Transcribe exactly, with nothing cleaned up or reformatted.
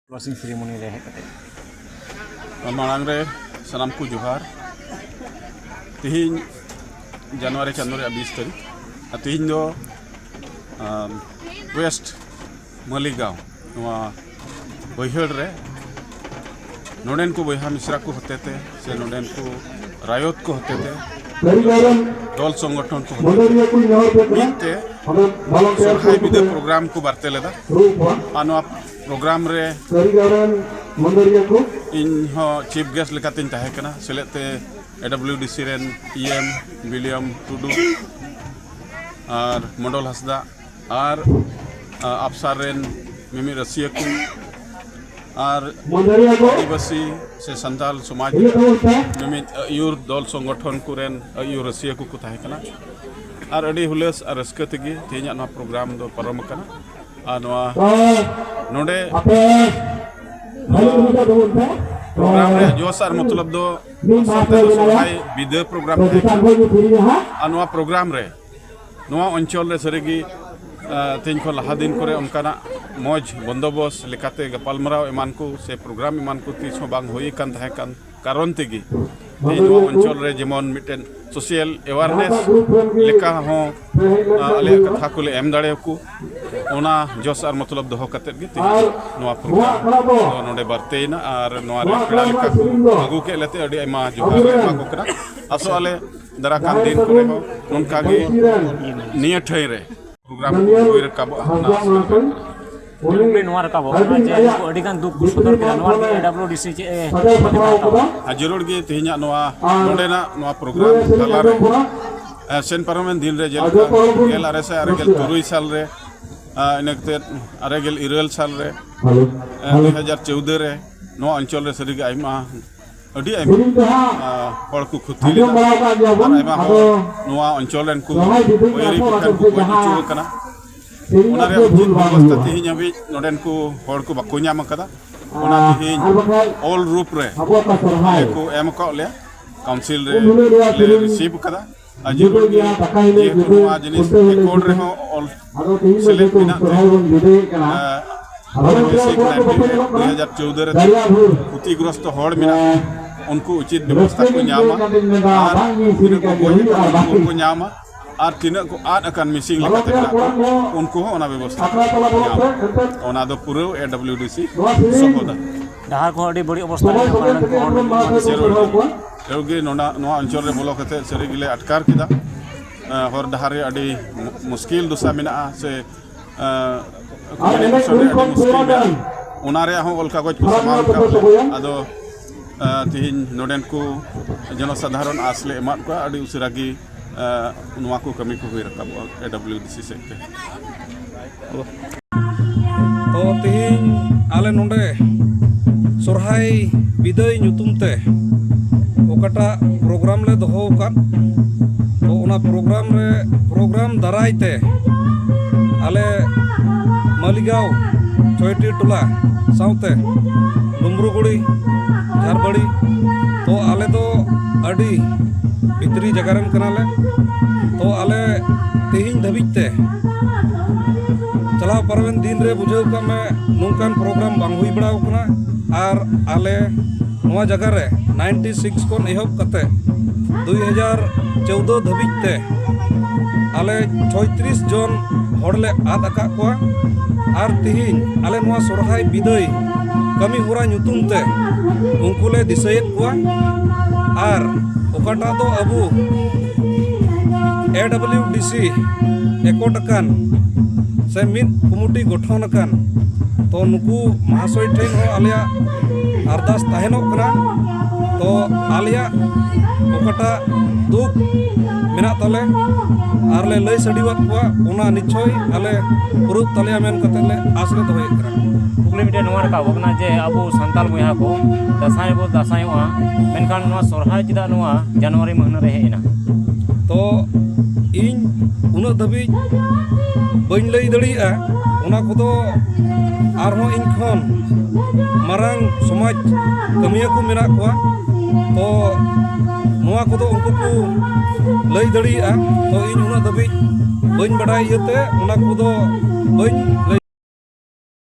Closing ceremony ᱨᱮ ᱦᱮᱡ ᱠᱟᱛᱮ᱾ ᱢᱟᱲᱟᱝ ᱨᱮ ᱥᱟᱱᱟᱢ ᱠᱚ ᱡᱚᱦᱟᱨ᱾ ᱛᱤᱦᱤᱧ ᱡᱟᱱᱩᱣᱟᱨᱤ ᱪᱟᱸᱫᱳ ᱨᱮᱭᱟᱜ ᱵᱤᱥ ᱛᱟᱹᱨᱤᱠᱷ, ᱟᱨ ᱛᱤᱦᱤᱧ ᱫᱚ, ᱟᱢ, ᱳᱭᱮᱥᱴ ᱢᱟᱹᱞᱤᱜᱟᱸᱣ, ᱱᱚᱣᱟ ᱵᱟᱹᱭᱦᱟᱹᱲ ᱨᱮ ᱱᱚᱰᱮᱱ ᱠᱚ ᱵᱚᱭᱦᱟ ᱢᱤᱥᱨᱟ ᱠᱚ ᱦᱚᱛᱮᱛᱮ ᱥᱮ ᱱᱚᱰᱮᱱ ᱠᱚ ᱨᱟᱭᱚᱛ ᱠᱚ ᱦᱚᱛᱮᱛᱮ ᱫᱚᱞ ᱥᱚᱝᱜᱚᱴᱷᱚᱱ ᱠᱚ ᱦᱚᱛᱮᱛᱮ ᱢᱤᱫ ᱛᱮ ᱥᱚᱨᱦᱟᱭ ᱵᱤᱫᱟᱹ ᱯᱨᱳᱜᱨᱟᱢ ᱠᱚ ᱵᱟᱨᱛᱮ ᱞᱮᱫᱟ᱾ ᱟᱨ ᱱᱚᱣᱟ ᱯᱨᱳᱜᱨᱟᱢ ᱨᱮ ᱤᱧ ᱦᱚᱸ ᱪᱤᱯ ᱜᱮᱥᱴ ᱞᱮᱠᱟᱛᱤᱧ ᱛᱟᱦᱮᱸ ᱠᱟᱱᱟ, ᱥᱮᱞᱮᱫ ᱛᱮ ᱮ ᱰᱟᱵᱽᱞᱤᱭᱩ ᱰᱤ ᱥᱤ ᱨᱮᱱ ᱤ ᱮᱢ ᱵᱤᱞᱤᱭᱟᱢ ᱴᱩᱰᱩ ᱟᱨ ᱢᱚᱰᱚᱞ ᱦᱟᱸᱥᱫᱟ ᱟᱨ, ᱟ, ᱟᱯᱥᱟᱨ ᱨᱮᱱ ᱢᱤᱢᱤᱫ ᱨᱟᱹᱥᱤᱭᱟᱹ ᱠᱚ ᱟᱨ ᱟᱹᱫᱤᱵᱟᱹᱥᱤ ᱥᱮ ᱥᱟᱱᱛᱟᱞ ᱥᱚᱢᱟᱡᱽ ᱢᱤᱢᱤᱫ ᱟᱹᱭᱩᱨ ᱫᱚᱞ ᱥᱚᱝᱜᱚᱴᱷᱚᱱ ᱠᱚᱨᱮᱱ ᱟᱹᱭᱩᱨ ᱨᱟᱹᱥᱤᱭᱟᱹ ᱠᱚᱠᱚ ᱛᱟᱦᱮᱸ ᱠᱟᱱᱟ᱾ ᱟᱨ ᱟᱹᱰᱤ ᱦᱩᱞᱟᱹᱥ ᱟᱨ ᱨᱟᱹᱥᱠᱟᱹ ᱛᱮᱜᱮ ᱛᱮᱦᱮᱧᱟᱜ ᱱᱚᱣᱟ ᱯᱨᱳᱜᱨᱟᱢ ᱫᱚ ᱯᱟᱨᱚᱢ ᱟᱠᱟᱱᱟ᱾ ᱟᱨ ᱱᱚᱣᱟ ᱱᱚᱰᱮ ᱱᱚᱣᱟ ᱯᱨᱳᱜᱨᱟᱢ ᱨᱮᱭᱟᱜ ᱡᱚᱥ ᱟᱨ ᱢᱚᱛᱞᱚᱵ ᱫᱚ ᱟᱥᱚᱞ ᱛᱮᱫᱚ ᱥᱚᱨᱦᱟᱭ ᱵᱤᱫᱟᱹ ᱯᱨᱳᱜᱨᱟᱢ ᱛᱟᱦᱮᱸ ᱠᱟᱱᱟ᱾ ᱟᱨ ᱱᱚᱣᱟ ᱯᱨᱳᱜᱨᱟᱢ ᱨᱮ ᱱᱚᱣᱟ ᱚᱧᱪᱚᱞ ᱨᱮ ᱥᱟᱹᱨᱤᱜᱮ, ᱟ, ᱛᱮᱦᱮᱧ ᱠᱷᱚᱱ ᱞᱟᱦᱟ ᱫᱤᱱ ᱠᱚᱨᱮ ᱚᱱᱠᱟᱱᱟᱜ ᱢᱚᱡᱽ ᱵᱚᱱᱫᱳᱵᱚᱥ ᱞᱮᱠᱟᱛᱮ ᱜᱟᱯᱟᱞᱢᱟᱨᱟᱣ ᱮᱢᱟᱱ ᱠᱚ ᱥᱮ ᱯᱨᱳᱜᱨᱟᱢ ᱮᱢᱟᱱ ᱠᱚ ᱛᱤᱥ ᱦᱚᱸ ᱵᱟᱝ ᱦᱩᱭ ᱟᱠᱟᱱ ᱛᱟᱦᱮᱸ ᱠᱟᱱ ᱠᱟᱨᱚᱱ ᱛᱮᱜᱮ ᱛᱮᱦᱮᱧ ᱱᱚᱣᱟ ᱚᱧᱪᱚᱞ ᱨᱮ ᱡᱮᱢᱚᱱ ᱢᱤᱫᱴᱮᱱ ᱥᱳᱥᱤᱭᱟᱞ ᱮᱣᱟᱨᱱᱮᱥ ᱞᱮᱠᱟ ᱦᱚᱸ, ᱟ, ᱟᱞᱮᱭᱟᱜ ᱠᱟᱛᱷᱟ ᱠᱚᱞᱮ ᱮᱢ ᱫᱟᱲᱮᱭᱟᱠᱚ, ᱚᱱᱟ ᱡᱚᱥ ᱟᱨ ᱢᱚᱛᱞᱚᱵ ᱫᱚᱦᱚ ᱠᱟᱛᱮᱫ ᱜᱮ ᱛᱮᱦᱮᱧ ᱱᱚᱣᱟ ᱯᱨᱳᱜᱨᱟᱢ ᱫᱚ ᱱᱚᱰᱮ ᱵᱟᱨᱛᱮᱭᱮᱱᱟ᱾ ᱟᱨ ᱱᱚᱣᱟ ᱨᱮ ᱯᱮᱲᱟ ᱞᱮᱠᱟ ᱠᱚ ᱟᱹᱜᱩ ᱠᱮᱫ ᱞᱮᱛᱮ ᱟᱹᱰᱤ ᱟᱭᱢᱟ ᱡᱚᱦᱟᱨ ᱞᱮ ᱮᱢᱟ ᱠᱚ ᱠᱟᱱᱟ᱾ ᱟᱥᱚᱜ ᱟᱞᱮ ᱫᱟᱨᱟ ᱠᱟᱱ ᱫᱤᱱ ᱠᱚᱨᱮ ᱦᱚᱸ ᱱᱚᱝᱠᱟ ᱜᱮ ᱱᱤᱭᱟᱹ ᱴᱷᱟᱹᱭ ᱨᱮ ᱯᱨᱳᱜᱨᱟᱢ ᱠᱚ ᱦᱩᱭ ᱨᱟᱠᱟᱵᱚᱜᱼᱟ, ᱚᱱᱟ ᱟᱥᱚᱜ ᱟᱞᱮ᱾ ᱠᱩᱠᱞᱤ ᱱᱚᱣᱟ ᱨᱟᱠᱟᱵᱚᱜ ᱠᱟᱱᱟ ᱡᱮ ᱩᱱᱠᱩ ᱟᱹᱰᱤ ᱜᱟᱱ ᱫᱩᱠ ᱠᱚ ᱥᱚᱫᱚᱨ ᱠᱮᱫᱟ, ᱱᱚᱣᱟ ᱨᱮ ᱮ ᱰᱟᱵᱞᱤᱭᱩ ᱰᱤ ᱥᱤ ᱪᱮᱫ ᱮ ᱯᱨᱚᱛᱤᱵᱟᱫ ᱦᱟᱛᱟᱣᱟ? ᱟᱨ ᱡᱟᱹᱨᱩᱲ ᱜᱮ ᱛᱮᱦᱮᱧᱟᱜ ᱱᱚᱣᱟ ᱱᱚᱰᱮᱱᱟᱜ ᱱᱚᱣᱟ ᱯᱨᱳᱜᱨᱟᱢ ᱛᱟᱞᱟᱨᱮ, ᱮ, ᱥᱮᱱ ᱯᱟᱨᱚᱢᱮᱱ ᱫᱤᱱ ᱨᱮ ᱡᱮᱞᱮᱠᱟ ᱜᱮᱞ ᱟᱨᱮ ᱥᱟᱭ ᱟᱨᱮ ᱜᱮᱞ ᱛᱩᱨᱩᱭ ᱥᱟᱞ ᱨᱮ, ᱮ, ᱤᱱᱟᱹ ᱠᱟᱛᱮ ᱟᱨᱮ ᱜᱮᱞ ᱤᱨᱟᱹᱞ ᱥᱟᱞ ᱨᱮ, ᱮ, ᱫᱩ ᱦᱟᱡᱟᱨ ᱪᱳᱣᱫᱟᱹ ᱨᱮ ᱱᱚᱣᱟ ᱚᱧᱪᱚᱞ ᱨᱮ ᱥᱟᱹᱨᱤᱜᱮ ᱟᱭᱢᱟ, ᱟᱹᱰᱤ ᱟᱭᱢᱟ, ᱟ, ᱦᱚᱲ ᱠᱚ ᱠᱷᱚᱛᱤ ᱞᱮᱱᱟ᱾ ᱟᱨ ᱟᱭᱢᱟ ᱦᱚᱲ ᱱᱚᱣᱟ ᱚᱧᱪᱚᱞ ᱨᱮᱱ ᱠᱚ ᱵᱟᱹᱭᱨᱤ ᱵᱚᱠᱷᱟᱱ ᱠᱚ ᱜᱚᱡ ᱦᱚᱪᱚ ᱟᱠᱟᱱᱟ᱾ ᱚᱱᱟ ᱨᱮᱭᱟᱜ ᱩᱪᱤᱛ ᱵᱮᱵᱚᱥᱛᱷᱟ ᱛᱮᱦᱮᱧ ᱦᱟᱹᱵᱤᱡ ᱱᱚᱰᱮᱱ ᱠᱚ ᱦᱚᱲ ᱠᱚ ᱵᱟᱠᱚ ᱧᱟᱢ ᱟᱠᱟᱫᱟ᱾ ᱚᱱᱟ ᱛᱮᱦᱮᱧ ᱚᱞ ᱨᱩᱯ ᱨᱮ ᱠᱚ ᱮᱢ ᱟᱠᱟᱫ ᱞᱮᱭᱟ, ᱠᱟᱣᱩᱱᱥᱤᱞ ᱨᱮ ᱞᱮ ᱨᱤᱥᱤᱵᱷ ᱟᱠᱟᱫᱟ᱾ ᱟᱨ ᱡᱟᱹᱨᱩᱲ ᱜᱮ ᱡᱮᱦᱮᱛᱩ ᱱᱚᱣᱟ ᱡᱤᱱᱤᱥ ᱨᱮᱠᱚᱨᱰ ᱨᱮᱦᱚᱸ ᱚᱞ ᱥᱮᱞᱮᱫ ᱢᱮᱱᱟᱜ ᱛᱮ, ᱟᱨ ᱫᱩ ᱦᱟᱡᱟᱨ ᱪᱳᱣᱫᱟᱹ ᱨᱮ ᱠᱷᱚᱛᱤᱜᱨᱚᱥᱛᱚ ᱦᱚᱲ ᱢᱮᱱᱟᱜ ᱠᱚᱣᱟ, ᱩᱱᱠᱩ ᱩᱪᱤᱛ ᱵᱮᱵᱚᱥᱛᱷᱟ ᱠᱚ ᱧᱟᱢᱟ ᱟᱨ ᱛᱤᱱᱟᱹᱜ ᱠᱚ ᱜᱚᱡ ᱟᱠᱟᱱᱟ ᱩᱱᱠᱩ ᱠᱚ ᱧᱟᱢᱟ᱾ ᱟᱨ ᱛᱤᱱᱟᱹᱜ ᱠᱚ ᱟᱫ ᱟᱠᱟᱱ ᱢᱤᱥᱤᱝ ᱞᱮᱠᱟᱛᱮ ᱢᱮᱱᱟᱜ ᱠᱚᱣᱟ, ᱩᱱᱠᱩ ᱦᱚᱸ ᱚᱱᱟ ᱵᱮᱵᱚᱥᱛᱷᱟ ᱠᱚ ᱧᱟᱢᱟ᱾ ᱚᱱᱟ ᱫᱚ ᱯᱩᱨᱟᱹ ᱮ ᱰᱟᱵᱞᱤᱭᱩ ᱰᱤ ᱥᱤ ᱥᱚᱦᱚᱫᱟ᱾ ᱰᱟᱦᱟᱨ ᱠᱚᱦᱚᱸ ᱟᱹᱰᱤ ᱵᱟᱹᱲᱤᱡ ᱚᱵᱚᱥᱛᱷᱟ ᱨᱮ ᱢᱮᱱᱟᱜ ᱠᱚᱣᱟ, ᱱᱚᱰᱮᱱ ᱠᱚ ᱦᱚᱲ ᱞᱟᱹᱜᱤᱫ ᱢᱟ ᱟᱹᱰᱤ ᱡᱟᱹᱨᱩᱲ ᱜᱮ᱾ ᱱᱚᱰᱮ ᱱᱚᱣᱟ ᱚᱧᱪᱚᱞ ᱨᱮ ᱵᱚᱞᱚ ᱠᱟᱛᱮ ᱥᱟᱹᱨᱤ ᱜᱮᱞᱮ ᱟᱴᱠᱟᱨ ᱠᱮᱫᱟ᱾ ᱮ, ᱦᱚᱨ ᱰᱟᱦᱟᱨ ᱨᱮ ᱟᱹᱰᱤ ᱢᱩ-, ᱢᱩᱥᱠᱤᱞ ᱫᱚᱥᱟ ᱢᱮᱱᱟᱜᱼᱟ, ᱥᱮ, ᱮ, ᱠᱚᱢᱭᱩᱱᱤᱠᱮᱥᱚᱱ ᱨᱮ ᱟᱹᱰᱤ ᱢᱩᱥᱠᱤᱞ ᱢᱮᱱᱟᱜᱼᱟ᱾ ᱚᱱᱟ ᱨᱮᱭᱟᱜ ᱦᱚᱸ ᱚᱞ ᱠᱟᱜᱚᱡᱽ ᱠᱚ ᱥᱟᱢᱟᱝ ᱨᱟᱠᱟᱵ ᱞᱮᱫᱟ᱾ ᱟᱫᱚ, ᱮ, ᱛᱮᱦᱮᱧ ᱱᱚᱰᱮᱱ ᱠᱚ ᱡᱚᱱᱚᱥᱟᱫᱷᱟᱨᱚᱱ ᱟᱥ ᱞᱮ ᱮᱢᱟᱫ ᱠᱚᱣᱟ, ᱟᱹᱰᱤ ᱩᱥᱟᱹᱨᱟ ᱜᱮ ᱮ, ᱱᱚᱣᱟ ᱠᱚ ᱠᱟᱹᱢᱤ ᱠᱚ ᱦᱩᱭ ᱨᱟᱠᱟᱵᱚᱜᱼᱟ ᱮ ᱰᱟᱵᱞᱤᱭᱩ ᱰᱤ ᱥᱤ ᱥᱮᱫ ᱛᱮ᱾ ᱛᱚ ᱛᱮᱦᱮᱧ ᱟᱞᱮ ᱱᱚᱰᱮ ᱥᱚᱨᱦᱟᱭ ᱵᱤᱫᱟᱹᱭ ᱧᱩᱛᱩᱢ ᱛᱮ ᱚᱠᱟᱴᱟᱜ ᱯᱨᱳᱜᱨᱟᱢ ᱞᱮ ᱫᱚᱦᱚ ᱟᱠᱟᱫ, ᱛᱚ ᱚᱱᱟ ᱯᱨᱳᱜᱨᱟᱢ ᱨᱮ, ᱯᱨᱳᱜᱨᱟᱢ ᱫᱟᱨᱟᱭ ᱛᱮ ᱟᱞᱮ ᱢᱟᱹᱞᱤᱜᱟᱸᱣ ᱪᱷᱚᱭᱴᱤ ᱴᱚᱞᱟ ᱥᱟᱶᱛᱮ ᱰᱩᱢᱵᱨᱩᱜᱩᱲᱤ, ᱡᱷᱟᱨᱵᱟᱲᱤ, ᱛᱚ ᱟᱞᱮ ᱫᱚ ᱟᱹᱰᱤ ᱵᱷᱤᱛᱨᱤ ᱡᱟᱭᱜᱟ ᱨᱮᱱ ᱠᱟᱱᱟᱞᱮ᱾ ᱛᱚ ᱟᱞᱮ ᱛᱮᱦᱮᱧ ᱫᱷᱟᱹᱵᱤᱡ ᱛᱮ ᱪᱟᱞᱟᱣ ᱯᱟᱨᱚᱢᱮᱱ ᱫᱤᱱ ᱨᱮ ᱵᱩᱡᱷᱟᱹᱣ ᱠᱟᱜ ᱢᱮ ᱱᱚᱝᱠᱟᱱ ᱯᱨᱳᱜᱨᱟᱢ ᱵᱟᱝ ᱦᱩᱭ ᱵᱟᱲᱟᱣ ᱠᱟᱱᱟ᱾ ᱟᱨ ᱟᱞᱮ ᱱᱚᱣᱟ ᱡᱟᱭᱜᱟ ᱨᱮ ᱱᱟᱭᱤᱱᱴᱤ ᱥᱤᱠᱥ ᱠᱷᱚᱱ ᱮᱦᱚᱵ ᱠᱟᱛᱮ ᱫᱩᱭ ᱦᱟᱡᱟᱨ ᱪᱳᱣᱫᱚ ᱫᱷᱟᱹᱵᱤᱡ ᱛᱮ ᱟᱞᱮ ᱪᱷᱚᱭᱛᱨᱤᱥ ᱡᱚᱱ ᱦᱚᱲ ᱞᱮ ᱟᱫ ᱟᱠᱟᱫ ᱠᱚᱣᱟ᱾ ᱟᱨ ᱛᱤᱦᱤᱧ ᱟᱞᱮ ᱱᱚᱣᱟ ᱥᱚᱨᱦᱟᱭ ᱵᱤᱫᱟᱹᱭ ᱠᱟᱹᱢᱤ ᱦᱚᱨᱟ ᱧᱩᱛᱩᱢ ᱛᱮ ᱩᱱᱠᱩ ᱞᱮ ᱫᱤᱥᱟᱹᱭᱮᱫ ᱠᱚᱣᱟ᱾ ᱟᱨ ᱚᱠᱟᱴᱟᱜ ᱫᱚ ᱟᱵᱚ ᱮ ᱰᱟᱵᱽᱞᱤᱭᱩ ᱰᱤ ᱥᱤ ᱮᱠᱚᱴ ᱟᱠᱟᱱ ᱥᱮ ᱢᱤᱫ ᱠᱚᱢᱤᱴᱤ ᱜᱚᱴᱷᱚᱱ ᱟᱠᱟᱱ, ᱛᱚ ᱱᱩᱠᱩ ᱢᱟᱦᱟᱥᱚᱭ ᱴᱷᱮᱱ ᱦᱚᱸ ᱟᱞᱮᱭᱟᱜ ᱟᱨᱫᱟᱥ ᱛᱟᱦᱮᱱᱚᱜ ᱠᱟᱱᱟ᱾ ᱛᱚ ᱟᱞᱮᱭᱟᱜ ᱚᱠᱟᱴᱟᱜ ᱫᱩᱠ ᱢᱮᱱᱟᱜ ᱛᱟᱞᱮ ᱟᱨ ᱞᱮ ᱞᱟᱹᱭ ᱥᱟᱰᱮᱣᱟᱫ ᱠᱚᱣᱟ, ᱚᱱᱟ ᱱᱤᱥᱪᱚᱭ ᱟᱞᱮ ᱯᱩᱨᱟᱹᱜ ᱛᱟᱞᱮᱭᱟ ᱢᱮᱱ ᱠᱟᱛᱮ ᱞᱮ ᱟᱥ ᱞᱮ ᱫᱚᱦᱚᱭᱮᱫ ᱠᱟᱱᱟ᱾ ᱠᱩᱠᱞᱤ ᱢᱤᱫᱴᱮᱱ ᱱᱚᱣᱟ ᱨᱟᱠᱟᱵᱚᱜ ᱠᱟᱱᱟ ᱡᱮ ᱟᱵᱚ ᱥᱟᱱᱛᱟᱲ ᱵᱚᱭᱦᱟ ᱠᱚ ᱫᱟᱸᱥᱟᱭ ᱵᱚ ᱫᱟᱸᱥᱟᱭᱚᱜᱼᱟ, ᱢᱮᱱᱠᱷᱟᱱ ᱱᱚᱣᱟ ᱥᱚᱨᱦᱟᱭ ᱪᱮᱫᱟᱜ ᱱᱚᱣᱟ ᱡᱟᱱᱩᱣᱟᱨᱤ ᱢᱟᱹᱦᱱᱟᱹ ᱨᱮ ᱦᱮᱡ ᱮᱱᱟ? ᱛᱚ ᱤᱧ ᱩᱱᱟᱹᱜ ᱫᱷᱟᱹᱵᱤᱡ ᱵᱟᱹᱧ ᱞᱟᱹᱭ ᱫᱟᱲᱮᱭᱟᱜᱼᱟ᱾ ᱚᱱᱟ ᱠᱚᱫᱚ ᱟᱨᱦᱚᱸ ᱤᱧ ᱠᱷᱚᱱ ᱢᱟᱨᱟᱝ ᱥᱚᱢᱟᱡᱽ ᱠᱟᱹᱢᱤᱭᱟᱹ ᱠᱚ ᱢᱮᱱᱟᱜ ᱠᱚᱣᱟ, ᱛᱚ ᱱᱚᱣᱟ ᱠᱚᱫᱚ ᱩᱱᱠᱩ ᱠᱚ ᱞᱟᱹᱭ ᱫᱟᱲᱮᱭᱟᱜᱼᱟ᱾ ᱛᱚ ᱤᱧ ᱩᱱᱟᱹᱜ ᱫᱷᱟᱹᱵᱤᱡ ᱵᱟᱹᱧ ᱵᱟᱰᱟᱭ ᱤᱭᱟᱹᱛᱮ ᱚᱱᱟ ᱠᱚᱫᱚ ᱵᱟᱹᱧ ᱞᱟᱹᱭ